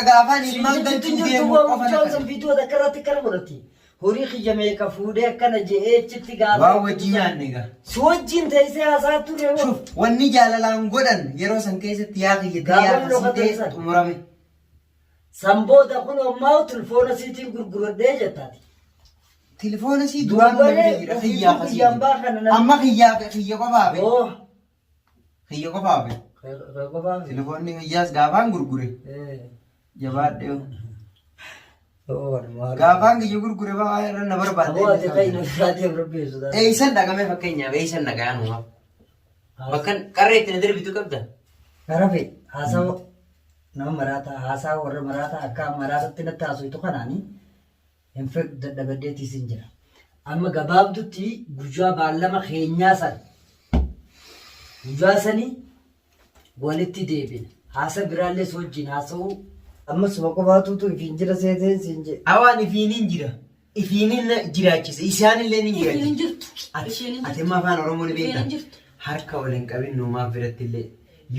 Gaafaan ilmaan galchuu deemu qofa na Mucaan kadhate. san viidiyoo takka irratti akkana godhatti. Horii kiyya meeqa fuudhee akkana je'ee achitti gaafa. Waan wajjin nyaanne egaa. Si wajjin teessee haasaa ture moo? Shuf, wanni jaalalaan godhan yeroo san keessatti yaa kiyya ta'e yaa Gaafa nu kasii ta'e dhokatan san. xumurame. San booda kun ammaa tilfoona siitiin gurguradhee jettaati. Telefoona sii duraan Duuba namni jira kiyyaa ofiituu kasii. kiyyaan baa kana namni. Amma kiyyaa kiyya qofaa be. Oo. Kiyya qofaa be. Kee qofaa be. Telefoonni kiyyaas gaafaan gurgure. Eh. Jabaadhe. Oo, walumaa. Gaafaan kiyya gurgure ba'aa irra na barbaadde. Aboo ati kan inni ofirraa rabbi sodaata. Eeysan dhaqame fakkeenyaaf eeysan dhaqaa numaaf. Bakka qarree itti na darbitu qabda. Karafe haasawa nama maraataa haasaa warra maraataa akka maraatatti natti haasoytu kanaani hin fedhu dadhabadheetii sin jira. Amma gabaabdutti guyyaa baallama keenyaa san guyyaa sanii walitti deebina. Haasa biraallee si wajjin haasa'uu amma suma qofaatuutu ifiin jira seeteen siin jedhe. Awaan ifiinin jira. Ifiinin na jiraachisa. Isaanillee ni Ifiin hin jiraachisa. jirtu. Ati Isheen hin ati jirtu. amma afaan Oromoo ni Ifiin beektaa? hin jirtu. Harka wal hin qabin numaaf biratti illee.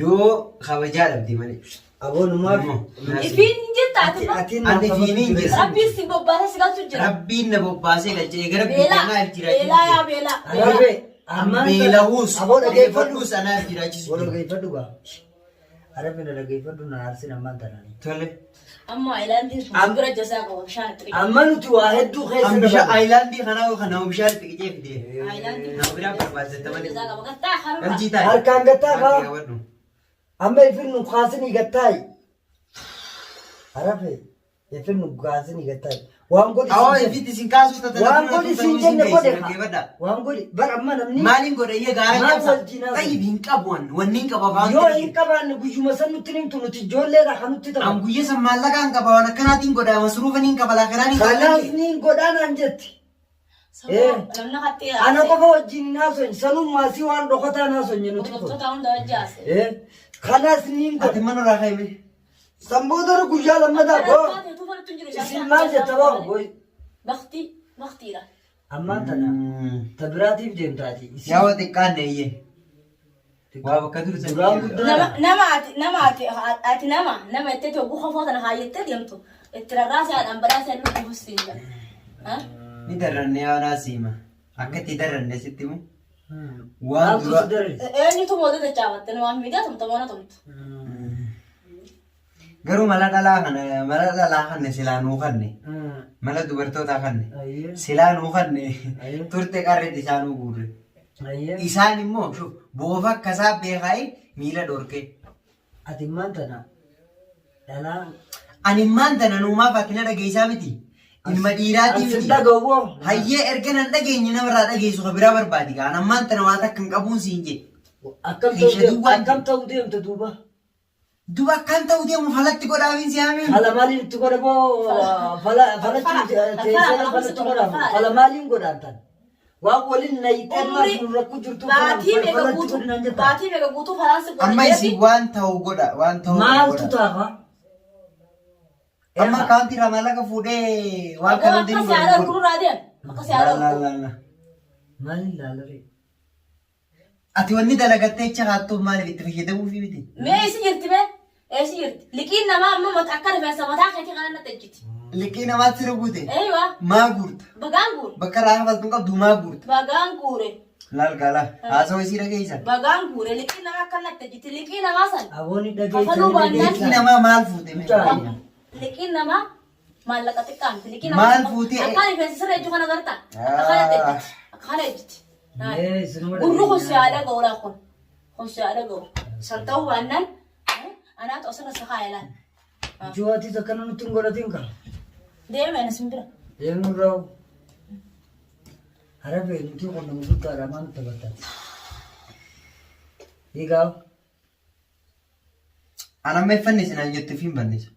Yoo kabajaa dhabde malee. Aboo numaaf Immoo, naasii. Ifiin hin jirta ati ati ma? ati Ani ifiinin jira. Rabbiin si bobbaasee si galchu jira. Rabbiin na bobbaasee galchee eega rabbii Beelaa. kanaaf jiraachuu Beelaa yaa jira. beelaa. Beelaa. Arabe ammaan Beela'uus aboo dhageeffadhu. dheebodhuus anaaf jiraachisu Wal jira. dhageeffadhu gaa. Arabe na dhageeffadhu na aarsin ammaan tanaani. Tole. Amma ayilaandiin sun Am- bira jasaa qaba bishaan itti qicaa. Amma nuti waa hedduu keessa An bishaan dabarre. aayilaandii kanaa kan nama bishaan itti qicee fide. Ayilaandiin Nama biraa barbaadata malee. jasaa qaba. Gattaa har'a. Galchii taa'i. Harkaan gattaa kaa. Harka qabadhu. Amma ifin nu kaasinii gattaayi. Arabe ifin nu kaasinii gattaayi. Waan godhi Awoo siin jenne. ifitti isin kaasuu tata Waan godhi siin jenne godhe kaa. Waan godhi bar amma namni Maaliin godhe iyyee gaara Maal cabsa. wajjin haasa'u? Tayyib hin qabu wanni wanni hin qaba afaan yoo kiyya. hin qabaanne guyyuma san nutti himtu nuti ijoolleedha kan nutti An taphatu. guyya san maallaqa hin qaba waan akkanaatiin godha masruufa niin qaba laakiraa niin qaba. Kanaaf niin godhaa naan jetti. Eh. Namni hattee Ana qofa wajjin hin haasofne sanummaa si waan dhokataa hin haasofne nuti kun. Hordoftoota hunda wajji haasa'e. Eh, Kanas niin Ati godha. mana irraa ka'ime. San booda guyyaa lammataa koo isin maal jetta baa boy. Baktii baktiidha. Ammaan tana ta biraatiif deemtaati. Isin Yaa waa xiqqaanne iyyee. Waa bakka dur san Duraan deemtu. guddaa. Nama nama ati nama ati ati nama nama itti tokko kofoo tana kaayyattee deemtu itti rarraasee haadhaan badhaasee lubbuu siin jedha. Ha? Ni darranne yaa naa siima. Akka itti darranne sitti himu. Waan Maaltu dura. si darre? Eenyutu mootii dachaafatte nama miidiyaa tumta moona tumtu. Garuu mala dhalaa kana mala dhalaa kanne silaa nuu kanne. Mala dubartootaa kanne. Ayyee. Silaa nuu kanne. Ayyee. Turte qarreetti isaa nuu guurre. Ayyee. Isaan immoo shuf boofa akkasaa beekaa'ee miila dhorkee. Ati immaan tana dhalaa Ani immaan tana nuumaaf ati na dhageessaa miti. Ilma dhiiraatii Ani sin miti. dhaga'u boo. Hayyee erga nan dhageenye namarraa dhageessu ka biraa barbaadi gaa. Ani ammaan tana waa takka hin qabuun siin jee. Akkam ta'uu Keesha deemta duwwaan akkam ta'uu deemta duuba. Duba akkaan ta'u deemu falatti godhaafiin si haamee. Fala maaliin itti godha boo fala falachi teessee falachi godhaaf fala maaliin godhaan tan. Waan waliin nayitee maaf nu rakkoo jirtu Baatii meeqa falachi guutuu godhinaan jetta. baatii meeqa guutuu falaansi godha Amma isin waan ta'u godha waan ta'u Maaltu godha. taafa? Amma akkaawuntii irraa maallaqa fuudhee waan kana hundi Akka ni si haadha godhu. gurguraa deem. Akka si haadha La la gurguru. la la. Maaliin laalaree? Ati wanni dalagattee jecha kaattuuf maaliif itti fayyadamuufi miti? Mee isi jirti mee? Eessi jirti? Liqiin namaa amma mata akka rifeensa mataa keetii kana natti ejjiti. Liqii namaatti sirra guute? Eeywa. Maa guurta? Bagaan guure. Bakka irraa kafaltu hin qabdu maa guurta? Bagaan guure. Laal gaalaa haasawaa isii dhageessa. Bagaan guure. Liqiin namaa akka natti ejjiti. Liqii namaa san. Aboonni Kafaluu dhageessanii baannaan Liqii dhageessaa. namaa maal fuute? mee? Mucaa. Liqiin namaa maallaqa xiqqaa miti. Liqii namaa Maal fuutee? Akka rifeensa sirra ejju kana gartaa? Akka kana ejjiti. Akka kana ejjiti. Mee isinuma Gurri kun si dhageenya. haa dhaga'u laa kun. Kun si haa dhaga'u. San ta'uu baannaan anaatu asirra si kaa'e laal. Jiwaatis akkana nutti hin godhatin kaa. Deeme ani sin bira. Deemnu irraa. Harafe nuti kun nama guddaadha maal nutti taphattan. Egaa An amma iffanni sinaan jettu ifiin bannisa.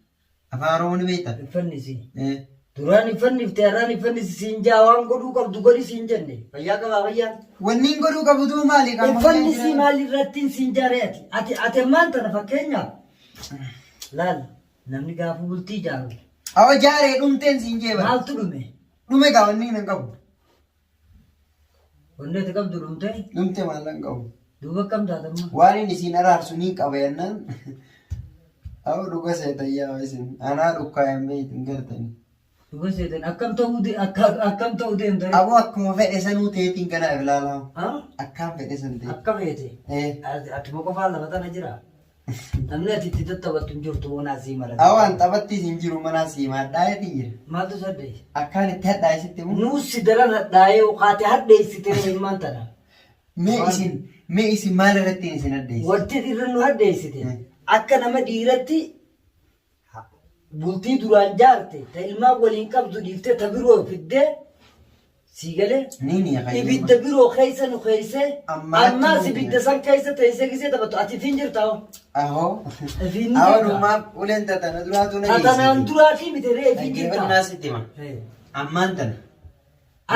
Afaan Oromoo ni beektaa? Iffannisi. Eh. Duraan iffannifte har'aan iffannisi siin jaa waan godhuu qabdu godhi siin jenne. Fayyaa qabaa fayyaan. Wanni hin godhuu qabu tuu maali? Qaama Iffannisi fayyaa maal irrattiin siin jaare ati. Ati ati ammaan tana fakkeenyaaf. Laal namni gaafa bultii jaaru jira. Awa jaaree dhumteen siin jee bara. maaltu dhume? Dhume gaa wanni hin qabu. Wanni ati qabdu dhumte Dhumte maal hin qabu. duuba akkam taata amma? Waan inni siin araarsu niin qaba jennaan. Awu dhuga seetayyaa isin. Anaa dhukkaayamee hin gartani. Dhuga seetan akkam ta'uu akkam ta'uu deemta? Aboo akkuma fedhe sanuu teetiin kana ilaalaa. Ha? Akkaan fedhe san ta'e. Akka feete. Eh. Atuma qofaan lafa tana jira. Namni ati itti tattabattu hin jirtu bonaa sii mala. Awaan taphattis hin jiru manaa siimaa hadhaa'eetiin jira. Maaltu saddeeti? Akkaan itti hadhaa'e sitti himu. Nuus si daran hadhaa'ee ukaate hadheessite ilmaan tana. Mee isin maal irratti isin hadheesse? Wanti irra nu hadheessite akka nama dhiiratti bultii duraan jaarte ta ilmaan waliin qabdu dhiiftee ta biroo fiddee sii galee Ni ni qayyima. Ibidda biroo keessa nu keesse Ammaatti ammaas nu ibidda san keessa teessee gisee taphattu ati fiin jirta hoo? Ahoo. Ifiin ni Awwa jirta. dhummaa uleen tatana duraatu na Tatanaan duraatii miti ree ifiin jirta. Dhaggeeffannaa sitti hima. Ammaan tana.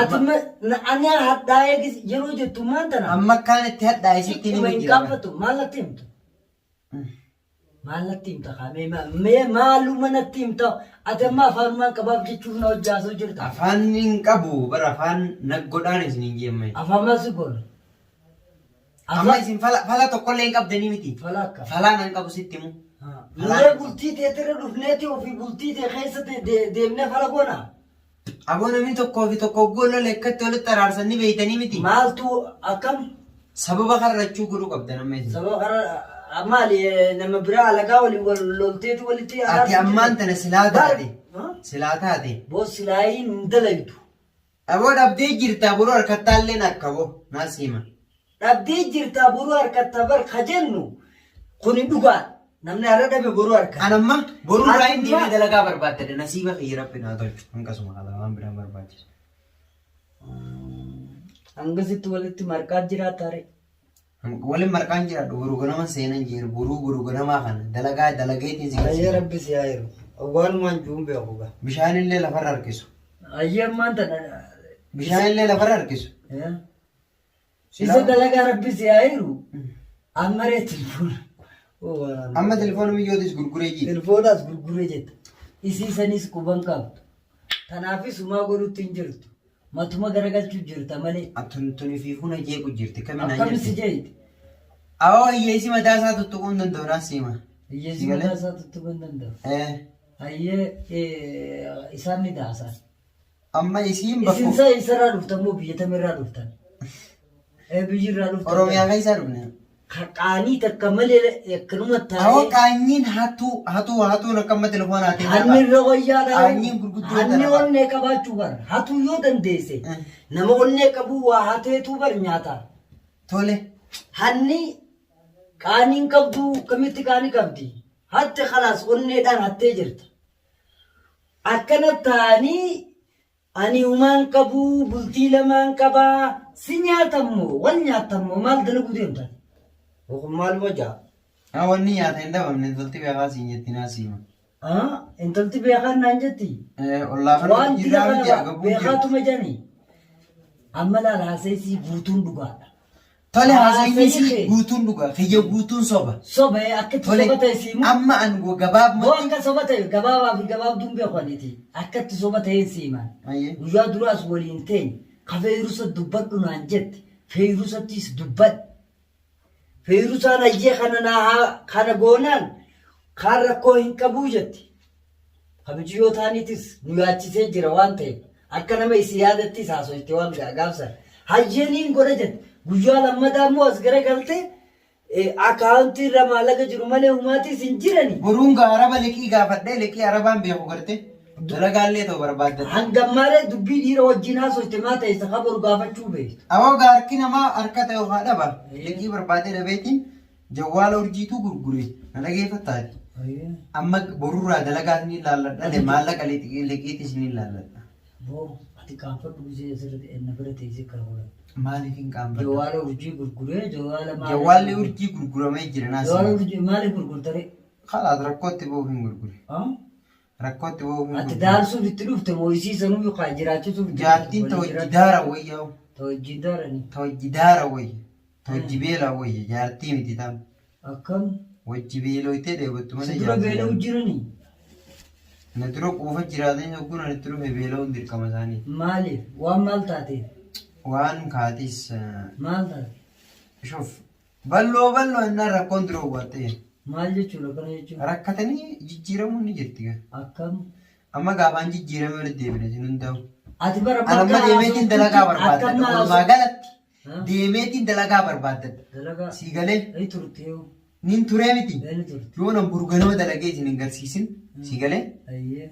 Ati ani hadhaa'ee yeroo jettu maan tana Amma akkaan itti hadhaa'e sitti Xiqquma ni hin jira. qaanfattu maal natti himtu? Maal natti himta kaa mee mee maaluma natti himta ati amma afaanumaan qabaaf jechuuf na hojjaasuu jirta. Afaan hin qabu bara afaan naggodhaan isin hin jemme. Afaan maal si goona? Amma isin fala tokkollee hin qabdanii miti. Fala akka. Falaa nan qabu sitti himu. Nuree bultii teetirra dhufneeti ofii bultii tee keessa deemnee fala goona. Aboo namni tokkoo fi tokko hogguu lola akkatti walitti araarsan ni beeytanii miti. Maaltu akkam? Sababa karrachuu godhuu qabda namni isin. Sababa kara maali nama biraa alagaa waliin wal lolteeti walitti Ati ammaan tana silaa taate. Ha? Silaa taate. Boo silaayiin hin dalaytu. Aboo dhabdee jirta boruu harkattaalleen akka boo naas hima. Dhabdee jirtaa boruu harkatta bar ka jennu kuni dhugaadha. Namni har'a dhabe boruu harkata. An amma boruu irraa hin deemee Ati dalagaa barbaaddadha nasiiba kiyya rabbi naa tolchu. Hanqasuma qaba waan biraan barbaachisu. Hangasitti walitti marqaa jiraata ree. Waliin marqaan jiraadhu boruu ganama seenan jeeru boruu boruu ganamaa kana dalagaa dalageetiin si Ayyee garsiisa. rabbi si haa jiru. Waanumaan juun beeku gaa. Bishaanillee lafarra harkisu. Ayyee ammaan tana. Bishaanillee lafarra harkisu. Isa dalagaa rabbi si haa jiru. Amma ree telefoona. Amma telefoona miyyootis gurguree jira. Telefoonaas gurguree jetta. Isii sanis quban qabdu. Kanaafis humaa godhutti hin jirtu. Matuma garagalchuu jirta malee. Tun tuni fi huna jeequ jirti. Kami naan Akkami si jirti. jeeti? Awoo hiyyeessi mataa isaa tuttuquu hin danda'u naas hima. Hiyyeessi mataa isaa tuttuquu hin danda'u. Hayyee isaan ni daasan. Amma isiin Isin bakku sa eessarraa dhuftan moo biyya tamirraa dhuftan? Biyyi irraa dhuftan. Oromiyaa keessaa dhufne. Ka qaanii takka malee akkanuma Awoo taa'ee. qaanyiin hatuu hatuu hatuun akka amma telefoona hatee Hanni irra wayyaadha. Qaanyiin gurguddoo Hanni tana. onnee qabaachuu bar. Hatuu yoo dandeesse nama onnee qabu waa hateetu bar nyaata. Tole. Hanni qaaniin qabdu kamitti qaanii qabdi? Hatte kalaas onneedhaan hattee jirta. Akkana ta'anii ani humaan qabuu bultii lamaan qabaa si nyaatammoo wal nyaatammoo maal dalaguu deemtan? Kun maaluma jaa? Haa wanni nyaata hin dhabamne intalti beekaa siin jetti naa siima. Intalti beekaan naan jetti. Ollaa kana Waan dila jirraa miti kana agabuun jiru. beekaatuma jani. Amma laala haasa'isii guutuun dhugaadha. Tole Haasa'ii haasa'inni kee. guutuun dhugaa kiyya guutuun soba. Soba akka itti Tole soba ta'e siimu. amma an Boo gabaabumatti. akka soba ta'e gabaabaa fi gabaabduun beeku aniiti. Akka itti soba ta'een siimaan. Ayyee. Guyyaa duraas waliin teenye ka feerusa dubbadhu naan jette feerusattis dubbadhe. Feerusaan ayyee kana naa haa- kana goonaan kaan rakkoo hin qabuu jetti. Kamichiyyoo taaniitis nu yaachisee jira waan ta'eef akka nama isii yaadattis haasoyte waan gaafsan. Hayyee niin godha jette. Guyyaa lammataa immoo as garagalte akaawuntii irra maallaqa jiru malee humaatis hin jirani. Boruun gaa araba liqii gaafadhee liqii arabaan beeku garte dalagaallee ta'u barbaaddata. Hangammaalee dubbii dhiira wajjin haasoyte maa ta'e isa kabaru gaafachuu beektu. Awoo gaa harki namaa harka ta'e haa dhaba. Liqii barbaadee dhabeetiin jawwaala urjiituu gurgure na dhageeffattaati. Amma borurraa dalagaa ni laalladha maallaqa liqiitis ni laalladha. Boo ati qaanfadhu gisee asirratti na bira teessee kana godhan. Maaliif hin qaanfadhu? Jawaala urjii gurguree jawaala maali? Jawwaalli urjii gurguramee jira naas. Jawaala urjii maaliif gurgurtaree? Kalaas rakkootti ba'uuf hin gurgure. Rakkootti ba'uuf hin Ati gurgure. daarsuuf itti dhufte moo isii sanuu yookaan jiraachisuuf itti Jaartiin dhufte? ta hojii daara wayyaa. Ta hojii daarani. Ta hojii daara wayya. Ta hojii beelaa wayya. Jaartii miti tam. Akkam? Wajji beeloytee dheebottu malee Si dura jaartii beela'u jiranii? Na dura quufa jiraatanii hogguun ani itti dhufe beela'uun dirqama isaanii. Maaliif? Waan maal taateef? Waan kaatis Maal taate? shuf balloo balloo innaan rakkoon dura hubattee. Maal jechuudha kana jechuun? Rakkatanii jijjiiramuun ni jirti gaa. Akkam? Amma gaafaan jijjiiramee walitti deebine isin hundaa'u. Ati bara An amma deemeetiin dalagaa barbaadadha. Akkam Walumaa galatti Ha? deemeetiin dalagaa barbaadadha. Dalagaa. Sii galee Ni turte yoo. nin turee miti. Ni turte. Yoo nan burganama dalagee isin hin garsiisin sii galee Ayyee.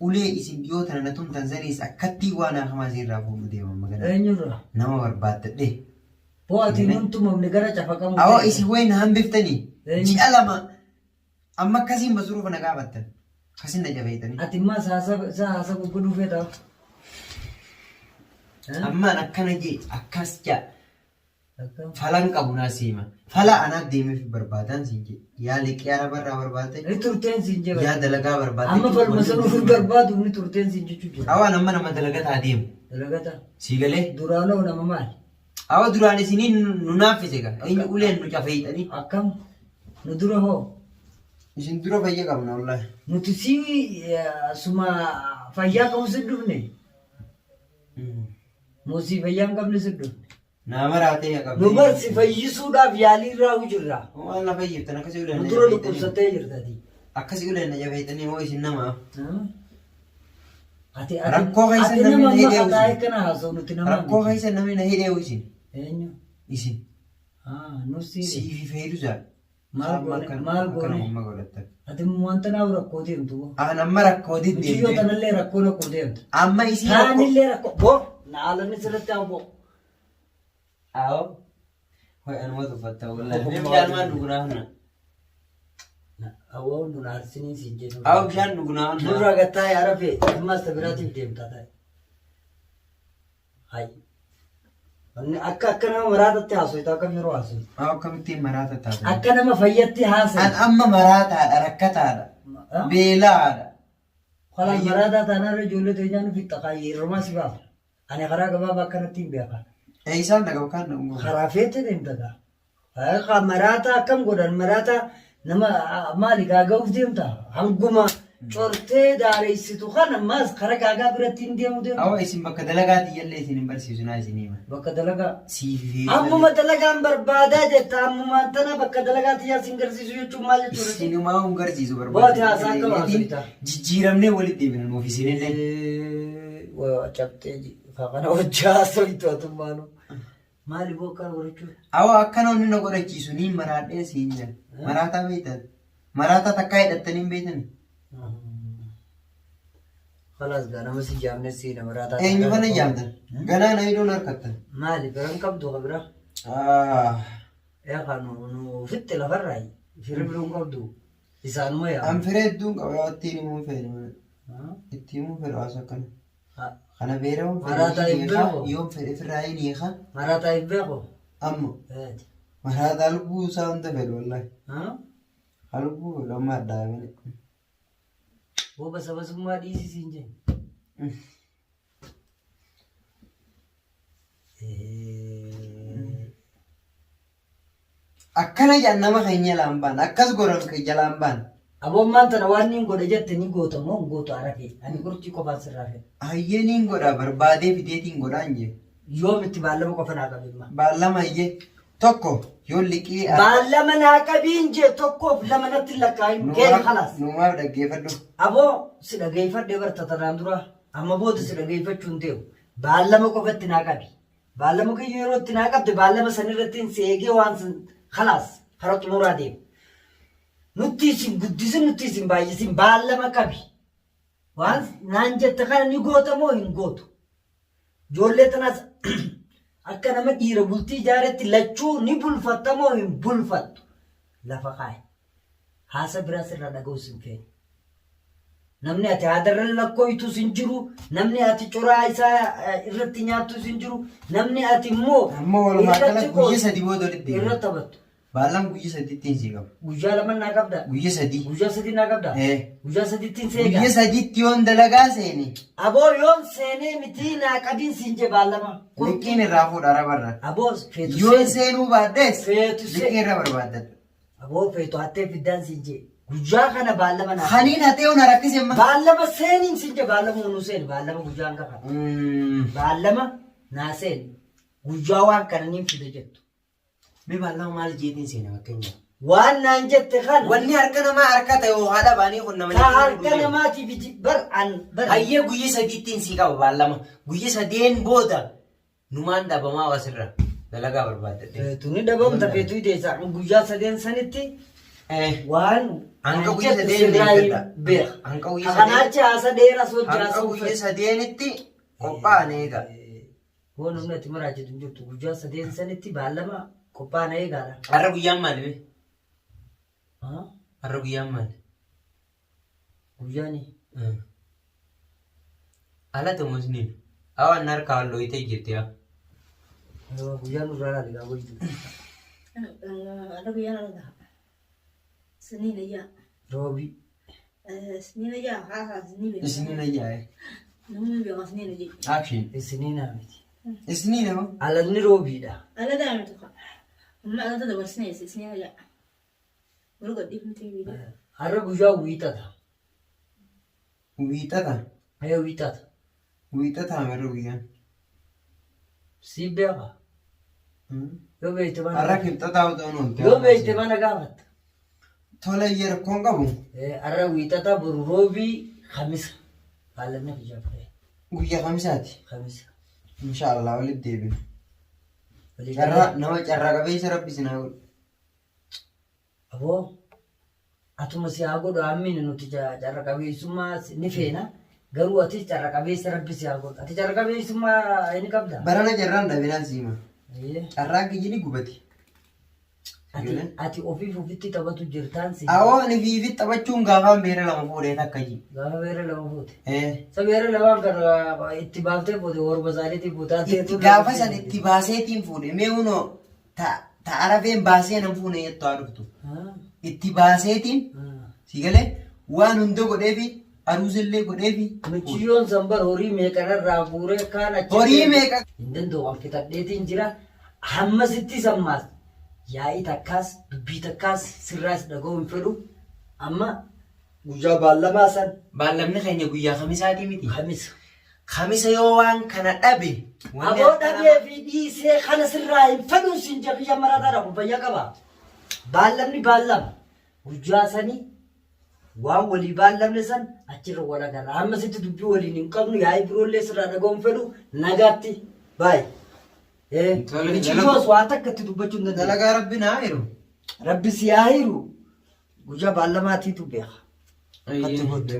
ulee isin dhiyoo tana na tumtan saniis akkattii waan hamaa isin irraa fuudhu deema magaalaa. Eenyurra? Nama barbaaddadhe. Boo ati nun tumamne gara cafaqamu. Awoo isin wayi na hambiftanii Eenyu? ji'a 2 amma akkasiin masuruufa na gaafattan. Akkasin na jabeeytanii. Ati immaa isa haasa guguduu feeta. Ammaan akkana jee akkas jaa Akkam? falan qabu naa siima. Fala anaa deemeef barbaadaan siin jee. Yaa liqii arabarraa barbaadde Ni turteen siin jee. yaa dalagaa barbaadde. Amma falma sana ofii barbaadu ni turteen siin jechuu jira. Awaan amma nama dalagataa deemu. Dalagata. Sii galee. Duraanoo nama maali? Awa duraan isiniin nu naaffise gaa. Eenyu uleen nu cafeeyxanii. Akkam? Nu dura hoo? Isin dura fayya qabna wallaahi. Nuti si suma fayyaa qabu si dhufne. Moo si fayyaa hin qabne si dhufne. Naa maraatee yaa qabdee. Nu bar si fayyisuudhaaf yaalii irraa jirra. Waan na fayyiftan akkasii uleen Nu na dura jabeeyxanii. dhukkubsattee jirta ati. Akkasii uleen na jabeeyxanii moo isin namaa. Ati ati Rakkoo keessa ati namni nama na hidhee amma isin. kataa kana haasa'u nuti nama. Rakkoo keessa namni na hidhee isin. Eenyu? Isin. Ah, nus si. Siifi fayyadu Maal goone? Maal goone? Amma godhattan. Ati wanta naaf rakkoo deemtu. Aan amma rakkoo Mucayyoo diddeemte. tanallee rakkoo rakkoo deemtu. Amma isii rakkoo. Taanillee rakkoo. Boo! Naalanni sirriitti haa boo. Awo. Hoy anuma tuffatta wallahi. Mee bishaan maal dhugunaa huna? Awwaa nun aarsinii siin jedhu. Awo bishaan dhugunaa huna. Nurraa gattaa yaa rafee. Ammas biraatiif deemta ta'e. Hayi. Wanni akka akka nama maraatatti haasofta akkam yeroo haasofta. Awo akkamittiin maraata taata? Akka nama fayyatti An haasofta. amma maraataadha rakkataadha. Beelaadha. Kalaan maraataa taanaan ijoollee teenyaa nu fixxa kaayyee irrumaa si baafna. Ani karaa gabaabaa akkanatti hin beeka. Eeysaan dhaqa kaan dhaqu. Karaa feete deemta gaa. Haa maraataa akkam godhan maraataa nama maali gaaga'uuf deemta. Hanguma cortee daareessitu kana maas karaa gaagaa biratti hin deemu deemta. Awa isin bakka dalagaati jallee isin hin barsiisu naa isin hima. Bakka dalagaa. Siif fi Ammuma dalagaan barbaadaa jetta ammumaan tana bakka dalagaa tiyyaa sin garsiisu jechuun maal jechuudha? Isinumaa hin garsiisu Booti haasaa akka baasuu Jijjiiramnee walitti deebina nuuf isinillee. Waa cabxee kana hojjaa haasoftu atummaanu. Maali boo akkana godhachuu? Awa akkana wanni na godhachiisu niin maraadhee siin jedha. Maraataa beektan. Maraataa takkaa hidhattanii hin beektani. Kalaas gaa nama si jaamne si nama raataa. Eenyu kana jaamtan? Ganaa na hidhuun harkattan. Maali biran qabdu ka bira? Eegaa nu nu fitte lafarraa fira biroon qabdu isaanuma yaa. An fira hedduun qaba yaa ittiin himuun fedhe. Itti himuun fedhe haasa akkana. Kana beera yoon fedhe Maraataa hin hin hiika, beeku. yoon fedhe firraa hin hiika. Maraataa hin beeku. Amma maraataa lubbuu isaa hunda fedhu wallaahi. Haa lubbuu fedhu amma addaa malee. Booba sabasummaa dhiisii siin jenna. Akkana jedhan nama keenya jalaan baan akkas godhan jalaan baan. Aboon tana waan niin godhe jette ni goota moo hin gootu arafee? Ani qurcii qofaan sirraa fedha. Hayyee niin godha barbaadee fideetiin godhaan jee. Yoom itti baallama qofa naa qabi imma. Baallama hayyee tokko yoo liqii Baallama naa qabiin jee tokkoof lama natti hin lakkaa'in. Keeni kalaas. Numaaf dhaggeeffadhu. Aboo si dhageeffadhee barta tanaan dura amma booda si dhageeffachuu hin deemu. Baallama qofa itti naa qabi. Baallama kiyya yeroo itti naa qabde baallama san irratti si eegee waan san kalaas kara xumuraa deema. Nutti isin guddisin nutti isin baay'isin baallama qabi. Waan naan jette kana ni goota moo hin gootu? Ijoollee tanaas akka nama dhiira bultii ijaaretti lachuu ni bulfatta moo hin bulfattu? Lafa kaa'i. Haasa biraa sirraa dhaga'uus hin feenu. Namni ati haadarra lakkooytus hin jiru, namni ati coraa isaa irratti nyaattus hin jiru, namni ati immoo Amma walumaa gala irratti guyya qoostu, 3 booda walitti deebina. irra taphattu. Baallaan guyya sadiitti hin qaba. Guyyaa 2 naa qabda. Guyya 3. Guyyaa 3 naa qabda. Ee. Guyyaa sadiitti hin seega. Guyya sadiitti yoon dalagaa seene. Aboo yoon seenee mitii naa qabiin siin jee baallama. Liqiin irraa fuudha arabarra. Aboo feetu Yoon seeni. seenuu baadhees Feetu liqii seeni. irra barbaaddadha. Aboo feetu hattee fiddaan siin jee. Guyyaa kana baallama naa. Haniin hatee ona rakkise amma. Baallama seeniin siin jee baallama nuu seeni baallama guyyaan qaba. Baallama naa seeni. Guyyaa waan kana niin fida jettu. Mee baallama maal jeetiin seena fakkeenyaaf? Waan naan jette kana. Wanni harka namaa harka ta'e haa dhabaanii kun nama Ta harka namaatiif iji bar an bar. Hayyee guyya sadiittiin sii qaba baallama. Guyya sadeen booda numaan dhabamaa asirra dalagaa barbaaddadhe. Feetu ni dhabamta feetu ideessa guyyaa sadeen sanitti waan Hanga naan guyya jettu sadeen sirraa hin eeggadha. beeka. Hanga guyya sadeen- Kanaachi haasa dheeraa sochii Hanga haasa'uu guyya fedha. sadeenitti qophaa'an eega. Hoo namni ati maraachitu hin jirtu guyyaa sadeen sanitti baallama qophaa'an eegaadha. Har'a guyyaan maali bee? Har'a guyyaan maali? Guyyaani Ala ta'u isniin. Awaan harkaa hallooyitee jirti yaa. Guyyaan nurraa laali gaa goytu. Har'a guyyaan argaa. Siniin ayyaa. Roobii. Siniin ayyaa haasaa siniin beekaa. Isniin ayyaa. Namni beekaa siniin ayyaa. Action. Isniinaa miti. Isniin hoo? Alanni roobiidha. Ala daa'imtu kaa. Amma alata dabarsine siniin ayyaa. Warra gadhiifamtee viidiyoo. Har'a guyyaa wiixata. Wiixata. Ee wiixata. Wiixata har'a guyyaan. Sii beeka. Yoo beekte mana. Har'a kibxataa otoo nuti. Yoo beekte mana gaafatta. Tola iyya rakkoon qabu. Ee har'a wiixata boru roobii kamisa. Haalanni guyyaa fure. Guyyaa kamisaati. Kamisa. Inshaallah walitti deebina. Walii Carraa galee. nama carraa qabeessa rabbi isin haa godhu. Aboo atuma si haa godhu aamini nuti carra qabeessummaa ni feena garuu atis carra qabeessa rabbi si haa godhu ati carra qabeessummaa ni qabda. Barana carraan dhabinaan siima. Ayyee. Carraan kiyyi ni gubate. Ati ati ofiif ofitti taphatu jirtaan si. Awoo ani fiifi taphachuun gaafaan beera lama fuudhee takka ji. Gaafa beera lama fuute. Eh. Isa beera lamaan kana itti baaftee fuute warba isaaniitii fuutaa Itti gaafa san itti baaseetiin fuudhe mee hunoo ta ta arafeen baasee nan fuune jettu haa dhuftu. Itti baaseetiin si galee waan hunda godheefi aruusillee godheefi. Michiyyoon san bar horii meeqanarraa guuree kaan achi. Horii meeqa Hin danda'u an fixadheetiin jira. Hammasitti sammaas yaa'ii takkaas dubbii takkaas sirraas dhaga'uu hin fedhu. Amma guyyaa baallamaa san Baallamni keenya guyyaa kamisaatii miti. kamisa. Kamisa yoo waan kana dhabe. wanni Aboo akka dhabee fi dhiisee kana sirraa hin fedhuun siin jedha biyya marataa dhabu fayyaa qaba. Baallamni baallama. Guyyaa sanii waan walii baallamne san achirra wal agarra. Amma sitti dubbii waliin hin qabnu yaa'ii biroollee sirraa dhaga'uu hin fedhu nagaatti baay'ee. Tole, Michiyyoos waa takka itti dubbachuu hin danda'u. Dalagaa rabbi naa hiru. Rabbi si haa hiru guyyaa baallamaatiitu beeka. Atti godhu.